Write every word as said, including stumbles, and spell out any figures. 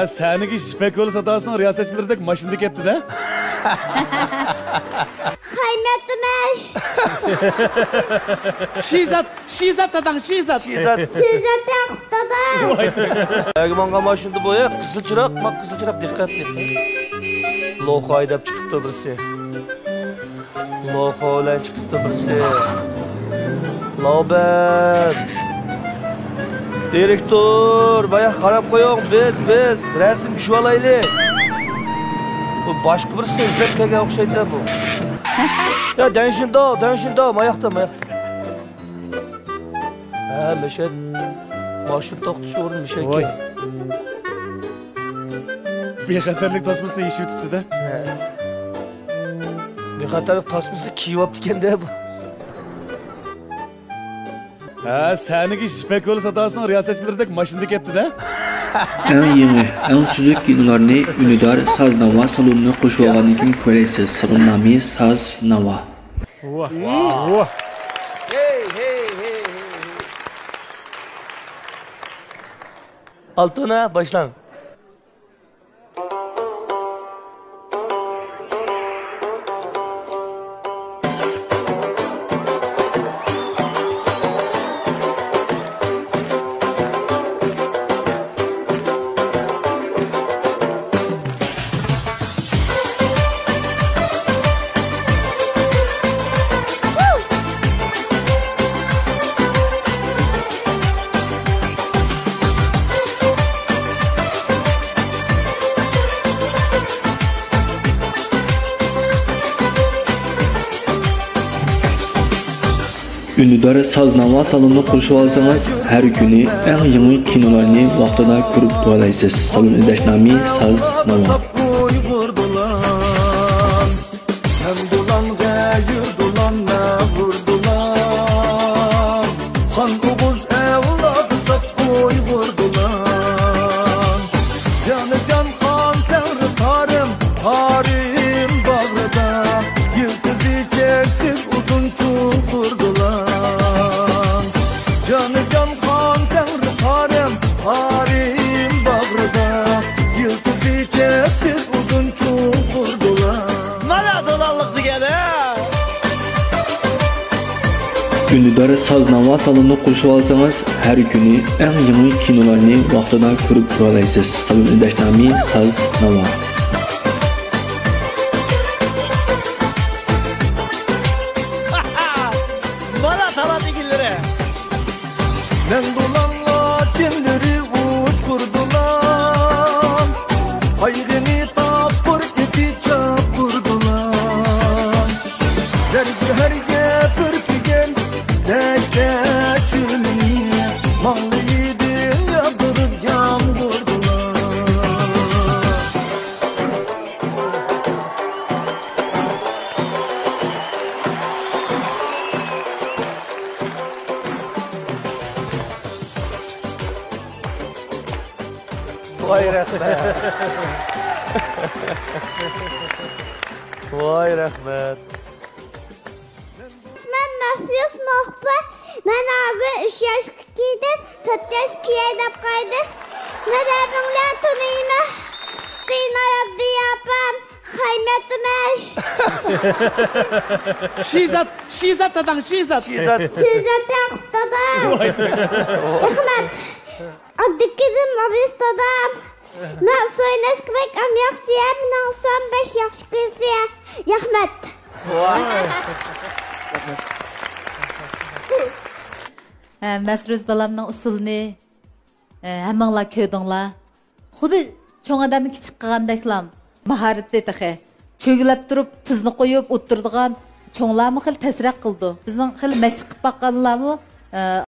سەھنىگە يىپەك يولى ساداسىنىڭ رىياسەتچىلىرىدەك ماشىنىدا كەپتۇ-دە. خەيمەتتىمەي. شىزات، شىزات داداڭ، شىزات. شىزات. سىزات ياقۇپ دادا. ئەگە ماڭغان ماشىنىدا بۇ، ئە، قىزىل چىراغ، ما قىزىل چىراغ، دىققەت، دىققەت. لوخا ھەيدەپ چىقىپتۇ بىرسى. لوخا بىلەن چىقىپتۇ بىرسى. لوبەن. دىرېكتور، بايا قاراپ قويۇڭ، بىز، بىز رەسىم چۈشۈۋالايلى. بۇ باشقا بىرسى ئىزدەپ كەلگەن ئوخشايدۇ بۇ. يا، دەنشىنداۋ، دەنشىنداۋ، ماياقتا، ماياقتا. ھە، مەشەد. ماشىنا توختىتىش ئورنى مەشەدكەن. ۋاي. بىخەتەرلىك تاسمىسىنى يېشىۋېتىپتۇ-دە. ھە. بىخەتەرلىك تاسمىسىنى كىيىۋاپتىكەن-دە بۇ. ھە، سەھنىگە يىپەك يولى ساداسىنىڭ رىياسەتچىلىرىدەك ماشىنىدا كەپتۇ-دە. ئەڭ يېڭى، ئەڭ سۈزۈك كىنولارنى ئۈندىدار ساز ناۋا سالونىنى قوشۇۋالغاندىن كېيىن كۆرەلەيسىز. سالون نامى ساز ناۋا. ۋاھ. ۋاھ. ھېي، ھېي، ھېي، ھېي، ھېي. ئالتۇنا، باشلاڭ. ئۈندىدار ساز ناۋا سالونىنى قوشۇۋالسىڭىز، ھەر كۈنى ئەڭ يېڭى كىنولارنى ۋاقتىدا كۆرۈپ تۇرالايسىز. سالون ئىزدەش نامى ساز ناۋا. ھەم دولان غەير دولان مەغرۇر دولان، خان ئوغۇز ئەۋلادى ساپ ئۇيغۇر دولان. جانىجان خان تەڭرى تارىم، تارىم باغرىدا، يىلتىزى چەكسىز ئۇزۇن چوڭقۇر دولان. جانىجان خان تەڭرى تارىم، تارىم باغرىدا، يىلتىزى چەكسىز ئۇزۇن چوڭقۇر دولان. مانا دولانلىق دېگەن، ھە! ئۈندىدار ساز ناۋا سالونىنى قوشۇۋالسىڭىز، ھەر كۈنى ئەڭ يېڭى كىنولارنى ۋاقتىدا كۆرۈپ تۇرالايسىز. سالون ئىزدەش نامى ساز ناۋا. مانا تالانت ئىگىلىرى! مەن دولانلار جىنلىرى ئۇچقۇر دولان، قايغىنى تاپقۇر ئېتى چاپقۇر دولان. زەرگۆھەرگە پۈركىگەن دەشتە چۆلىنى، ماڭلىيىدىن ياغدۇرۇپ يامغۇر دولان. ۋاي رەھمەت. ۋاي رەھمەت. ئىسمىم مەھفۇز مۇخبىر. مەن ھازىر ئۈچ ياشقا كىردىم، تۆت ياشقا كىرەي دەپ قالدىم. مەن ھەممىڭلارنى تونۇيمەن. دىلناز ئابدۇياپام، خەيمەتتىمەي. شىزات، شىزات داداڭ، شىزات. شىزات. شىزات ياقۇپ دادا. ۋاي. رەھمەت. ئابدۇكېرىم ئابىس دادام. مەن ئۇسسۇل ئويناشقا بەك ئەم ياخشى، مېنىڭ ئۇسسۇلۇم بەك ياخشى كۆرسە. رەھمەت. ۋاي. ھە، مەفرۇز بالامنىڭ ئۇسسۇلىنى، ھە، ھەممىڭلار كۆردۈڭلار. خۇددى چوڭ ئادەمنى كىچىك قىلغاندەكلا ماھارىتى تېخى. چۆگىلەپ تۇرۇپ، تىزنى قويۇپ ئولتۇرىدىغان، چوڭلارمۇ خېلى تەسرەك قىلىدۇ. بىزنىڭ خېلى مەشىق قىلىپ باققانلارمۇ، ئە،